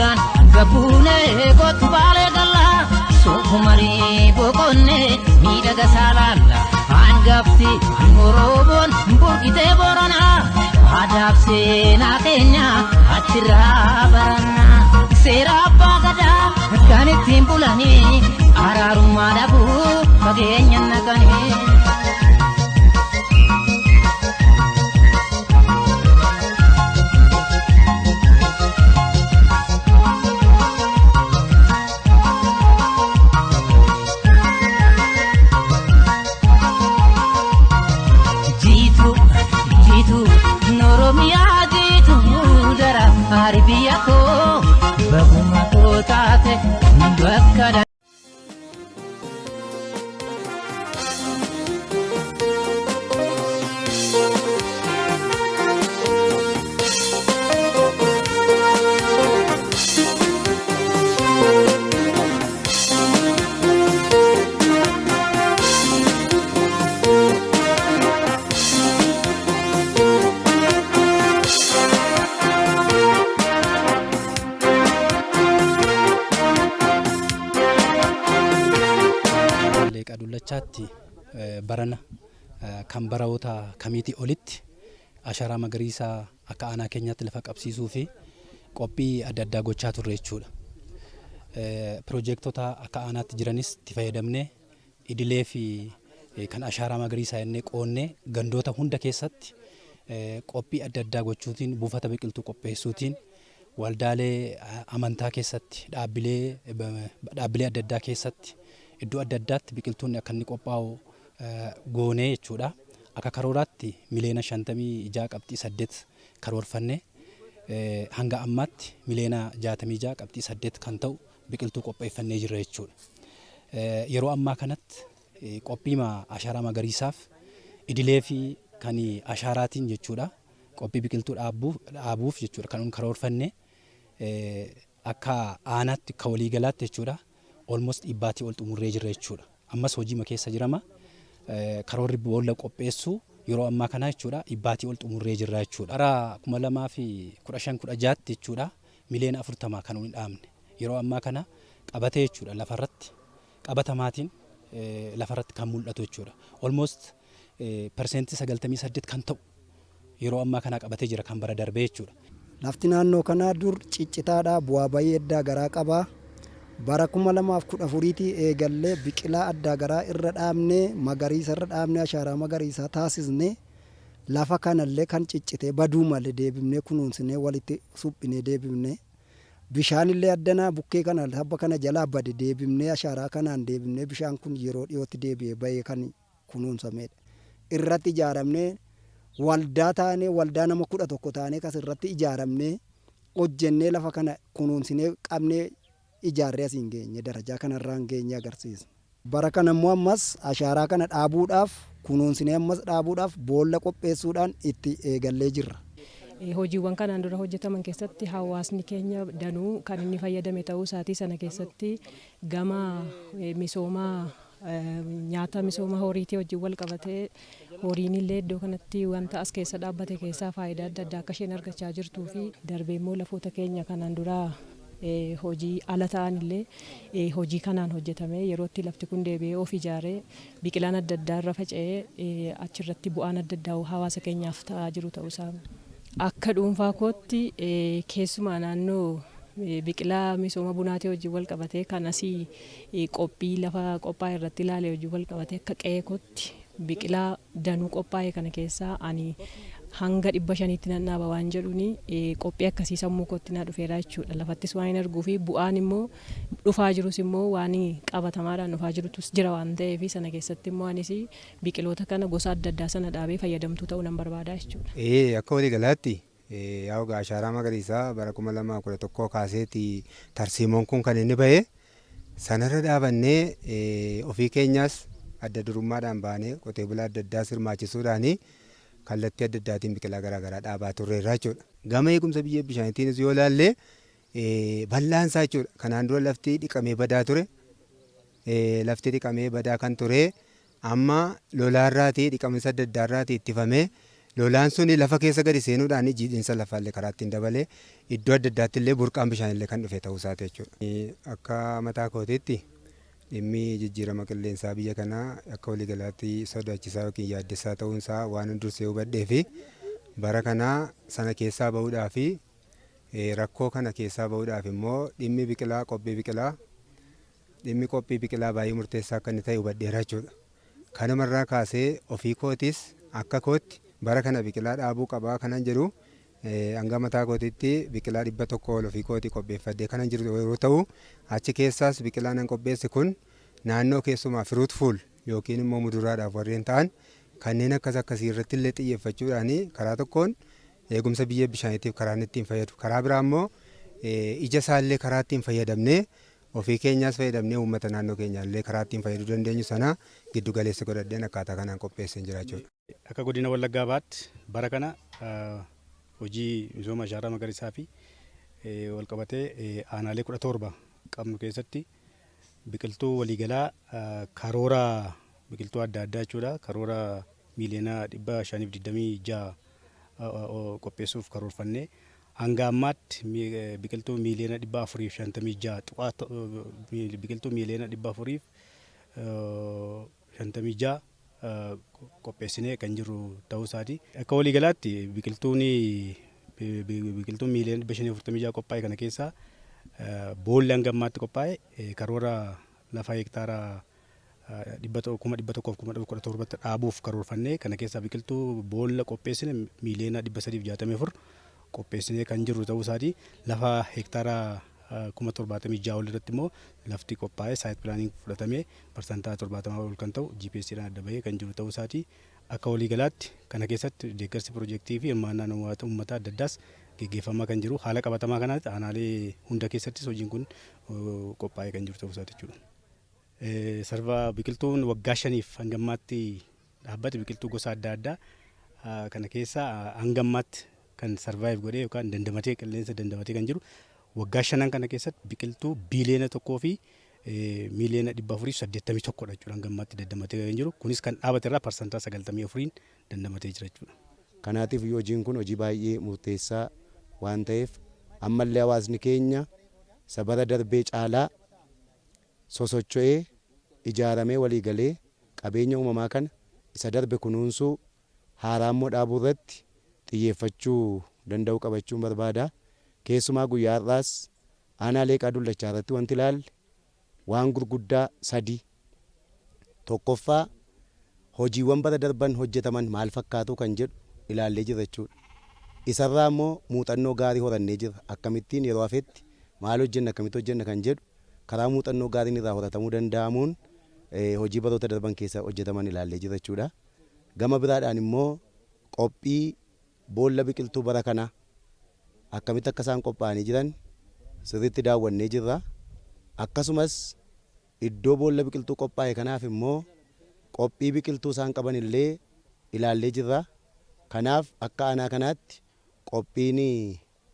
Achirraan gabbuunee kottu baalee gallaa soofumarii boqonnee miidhaga saalaalla hangafti Oromoon burqitee Booranaa aadaaf seenaa keenya achirraa barannaa seera abbaa gadaa kan ittiin bulanii araarummaa dhabuu fageenya naqanii. Jiitu jiitu Oromiyaa jiitu dara haari biyya koo baguma koo taate bakka. Leeqa Dullachaatti barana kan baroota kamiitii olitti ashaaraa magariisaa akka aanaa keenyaatti lafa qabsiisuu fi qophii adda addaa gochaa turre jechuudha. Piroojeektota akka aanaatti jiranis itti fayyadamnee idilee fi kan ashaaraa magariisaa jennee qoonnee gandoota hunda keessatti qophii adda addaa gochuutiin buufata biqiltuu qopheessuutiin waldaalee amantaa keessatti dhaabbilee dhaabbilee adda addaa keessatti iddoo adda addaatti biqiltuun akka inni qophaa'u goonee jechuudha. Akka karooraatti miliyoona 56 qabxii 8 karoorfannee hanga ammaatti miliyoona 66 qabxii 8 kan ta'u biqiltuu qopheeffannee jirra jechuudha. Yeroo ammaa kanatti qophiima ashaaraa magariisaaf idilee fi kan ashaaraatiin jechuudha. Qophii biqiltuu dhaabuuf jechuudha kan karoorfanne akka aanaatti akka waliigalaatti jechuudha. Almost dhibbaatii ol xumurree jirra jechuudha. Ammas hojiima keessa jirama. Karoorri boolla qopheessuu yeroo ammaa kana jechuudha dhibbaatii ol xumurree jirra jechuudha. Bara 2015 16tti jechuudha miliyoona 40 kan hin dhaabne. Yeroo ammaa kana qabatee jechuudha lafarratti qabatamaatiin lafarratti kan mul'atu jechuudha. Almost 98% kan ta'u yeroo ammaa kana qabatee jira kan bara darbee jechuudha. Lafti naannoo kanaa dur ciccitaadha, bu'aa bayii addaa garaa qaba. Bara 2014tii eegallee biqilaa addaa garaa irra dhaabnee, magariisa irra dhaabnee, ashaaraa magariisaa taasisnee, lafa kanallee kan ciccitee baduu malee deebifnee kunuunsinee, walitti suphinee deebifnee, bishaanillee addanaa bukkee kana tabba kana jalaa bade deebifnee, ashaaraa kanaan deebifnee, bishaan kun yeroo dhiyootti deebi'ee bahee kan kunuunsamedha. Irratti ijaaramnee waldaa taanee, waldaa nama 11 taanee kas irratti ijaaramnee hojjennee, lafa kana kunuunsinee qabnee ijaarree asiin geenye, darajaa kanarraan geenye agarsiisa. Bara kana immoo ammas ashaaraa kana dhaabuudhaaf, kunuunsinee ammas dhaabuudhaaf boolla qopheessuudhaan itti eegallee jirra. Hojiiwwan kanaan dura hojjetaman keessatti hawaasni keenya danuu kan inni fayyadame ta'uu isaatii, sana keessatti gama misoomaa nyaata, misooma horiitii wajjin wal qabatee horiin illee iddoo kanatti wanta as keessa dhaabbate keessaa faayidaa adda addaa akka isheen argachaa jirtuu fi darbee immoo lafoota keenya kanaan dura hojii ala ta'an illee hojii kanaan hojjetamee yeroo itti lafti kun deebi'ee of ijaaree biqilaan adda addaa irra faca'ee achirratti bu'aan adda addaa hawaasa keenyaaf ta'aa jiru ta'uusaa. Akka dhuunfaa kootti keessumaa naannoo biqilaa misooma bunaatii wajjin wal qabatee kan asii qophii lafa qophaa'e irratti ilaale wajjin wal qabatee, akka qe'ee kootti biqilaa danuu qophaa'e kana keessaa ani hanga 500tti nan dhaaba waan jedhuuni qophii akkasii sammuu kootti na dhufeera jechuudha. Lafattis waan hin arguu fi bu'aan immoo dhufaa jirus immoo waan qabatamaadhaan dhufaa jirutus jira waan ta'eef, sana keessatti immoo anis biqiloota kana gosa adda addaa sana dhaabee fayyadamtuu ta'uu nan barbaada jechuudha. Ee, akka waliigalaatti yaa'u ashaaraa magariisaa bara 2011 kaaseeti tarsiimoon kun kan inni bahe. Sanarra dhaabannee ofii keenyaas adda durummaadhaan baanee qotee bulaa adda addaa hirmaachisuudhaan kallattii adda addaatiin biqilaa garaagaraa dhaabaa turreerra jechuudha. Gama eegumsa biyyee bishaaniitiinis yoo ilaalle bal'aansaa jechuudha. Kanaan dura lafti dhiqamee badaa ture. Lafti dhiqamee badaa kan ture amma lolaarraatii, dhiqaminsa adda addaarraatii ittifamee Lolaan suni lafa keessa gadi seenuudhaan jiidhinsa lafaallee karaa ittiin dabalee iddoo adda addaatti illee burqaan bishaanillee kan dhufe ta'uu isaati jechuudha. Akka mataa kootiitti dhimmi jijjiirama qilleensaa biyya kanaa akka waliigalaatti sodaachisaa yookiin yaaddessaa ta'uunsaa waan dursee hubadhee fi bara kanaa sana keessaa bahuudhaa fi rakkoo kana keessaa bahuudhaaf immoo dhimmi biqilaa qophii biqilaa dhimmi qophii biqilaa baay'ee murteessaa akka inni ta'e hubadheera jechuudha. Kanumarraa kaasee ofii kootis akka kootti bara kana biqilaa dhaabuu qabaa kanan jedhu hanga mataa kootiitti biqilaa 100 ol ofii kootii qopheeffadhee kanan jiru yeroo ta'u, achi keessaas biqilaa nan qopheesse kun naannoo keessumaa fruitful yookiin immoo muduraadhaaf warreen ta'an kanneen akkas akkasii irratti illee xiyyeeffachuudhaan karaa tokkoon eegumsa biyya bishaaniitiif karaan ittiin fayyadu, karaa biraa immoo ija isaallee karaa ittiin fayyadamnee ofii keenyaas fayyadamnee uummata naannoo keenyaallee karaa ittiin fayyaduu dandeenyu sana giddu galeessa godhadheen akkaataa kanaan qopheesseen jira jechuudha. Akka godina Wallaggaa Bahaatti bara kana hojii misooma ashaaraa magariisaa fi walqabatee aanaalee 17 qabnu keessatti biqiltuu waliigalaa karoora biqiltuu adda addaa jechuudha, karoora miiliyoona 526 qopheessuuf karoorfannee hanga ammaatti biqiltuu miiliyoona 456 tuqaa biqiltuu miiliyoona 456 qopheessinee kan jiru ta'uu isaati. Akka waliigalaatti biqiltuun miiliyoona 546 qophaa'e kana keessaa boolli hanga ammaatti qophaa'e karoora lafa hektaara 117,017tti dhaabuuf karoorfannee kana keessaa biqiltuu boolla qopheessine miiliyoona 364 qopheessinee kan jiru ta'uu isaati. Lafa hektaara 76,000 ol irratti immoo lafti qophaa'ee site planiin fudhatamee 70% ol kan ta'u GPSdhaan adda bahee kan jiru ta'uu isaati. Akka waliigalaatti kana keessatti deeggarsi piroojeektii fi hirmaannaan uummataa adda addaas geggeeffamaa kan jiru haala qabatamaa kanaatti aanaalee hunda keessattis hojiin kun qophaa'ee kan jiru ta'uu isaati jechuudha. Sarva biqiltuun waggaa 5f hanga ammaatti dhaabbate biqiltuu gosa adda addaa kana keessa hanga ammaatti kan survive godhee yookaan dandamatee qilleensa dandamatee kan jiru waggaa 5n kana keessatti biqiltuu biiliyoona 1 fi miiliyoona 481dha jechuudha hanga ammaatti dandamatee kan jiru. Kunis kan dhaabate irraa 94%n dandamatee jira jechuudha. Kanaatiif hojiin kun hojii baay'ee murteessaa waan ta'eef ammallee hawaasni keenya isa bara darbee caalaa sosocho'ee ijaaramee walii galee qabeenya uumamaa kana isa darbe kunuunsuu, haaraa immoo dhaabuu irratti xiyyeeffachuu danda'uu qabachuun barbaada. Keessumaa guyyaa har'aas aanaa Leeqaa Dullachaa irratti wanti ilaalle waan gurguddaa sadi. Tokkoffaa, hojiiwwan bara darban hojjetaman maal fakkaatu kan jedhu ilaallee jirra jechuudha. Isarraa immoo muuxannoo gaarii horannee jirra. Akkamittiin yeroo hafetti maal hojjenna, akkamitti hojjenna kan jedhu karaa muuxannoo gaariin irraa horatamuu danda'amuun hojii baroota darban keessa hojjetaman ilaallee jirra jechuudha. Gama biraadhaan immoo qophii boolla biqiltuu bara kanaa akkamitti akka isaan qophaa'anii jiran sirriitti daawwannee jirra. Akkasumas iddoo boolla biqiltuu qophaa'e kanaaf immoo qophii biqiltuu isaan qaban illee ilaallee jirra. Kanaaf akka aanaa kanaatti qophiin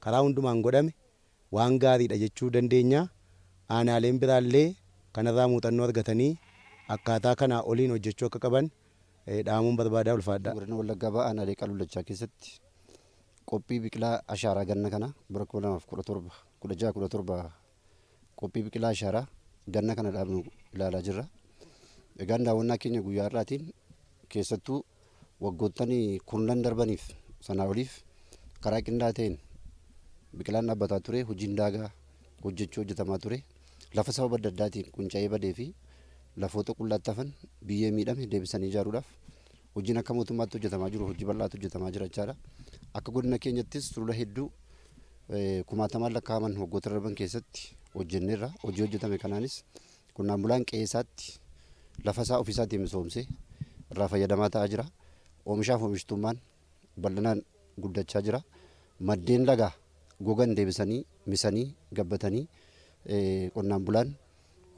karaa hundumaan godhame waan gaariidha jechuu dandeenya. Aanaaleen biraallee kanarraa muuxannoo argatanii akkaataa kanaa oliin hojjechuu akka qaban dhaamuun barbaadaa, ulfaadha. Godina Wallaggaa Bahaa aanaa Leeqaa Dullachaa keessatti qophii biqilaa ashaaraa ganna kana bara 2017 16 17 qophii biqilaa ashaaraa ganna kana dhaabnu ilaalaa jirra. Egaan daawwannaa keenya guyyaa har'aatiin keessattuu waggoottan kurnan darbaniif sanaa oliif karaa qindaa'aa ta'een biqilaan dhaabbataa ture, hojiin daagaa hojjechuu hojjetamaa ture, lafa sababa adda addaatiin qunca'ee badee fi lafoota qullaatti hafan biyyee miidhame deebisanii ijaaruudhaaf hojiin akka mootummaatti hojjetamaa jiru hojii bal'aatu hojjetamaa jira jechaadha. Akka godina keenyattis sulula hedduu kumaatamaan lakkaa'aman waggoota darban keessatti hojjenneerra. Hojii hojjetame kanaanis qonnaan bulaan qe'ee isaatti lafa isaa ofiisaatiin misoomsee irraa fayyadamaa ta'aa jira. Oomishaaf oomishtummaan bal'inaan guddachaa jira. Maddeen lagaa gogan deebisanii misanii gabbatanii qonnaan bulaan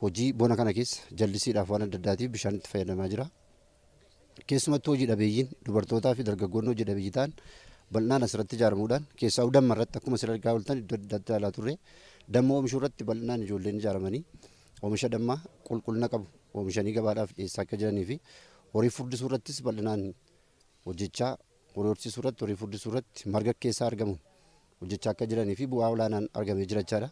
hojii bona kana keessa jallisiidhaaf waan adda addaatiif bishaan itti fayyadamaa jira. Keessumattuu hojii dhabeeyyiin dubartootaa fi dargaggoonni hojii dhabeeyyii ta'an bal'inaan asirratti ijaaramuudhaan, keessaa damma irratti akkuma sila argaa ooltan iddoo adda addaatti ilaalaa turre, damma oomishuu irratti bal'inaan ijoolleen ijaaramanii oomisha dammaa qulqullina qabu oomishanii gabaadhaaf dhiyeessaa akka jiranii fi horii furdisuu irrattis bal'inaan hojjechaa Horii horsiisuu irratti, horii furdisuu irratti marga keessaa argamu hojjechaa akka jiranii fi bu'aa olaanaan argamee jira jechaadha.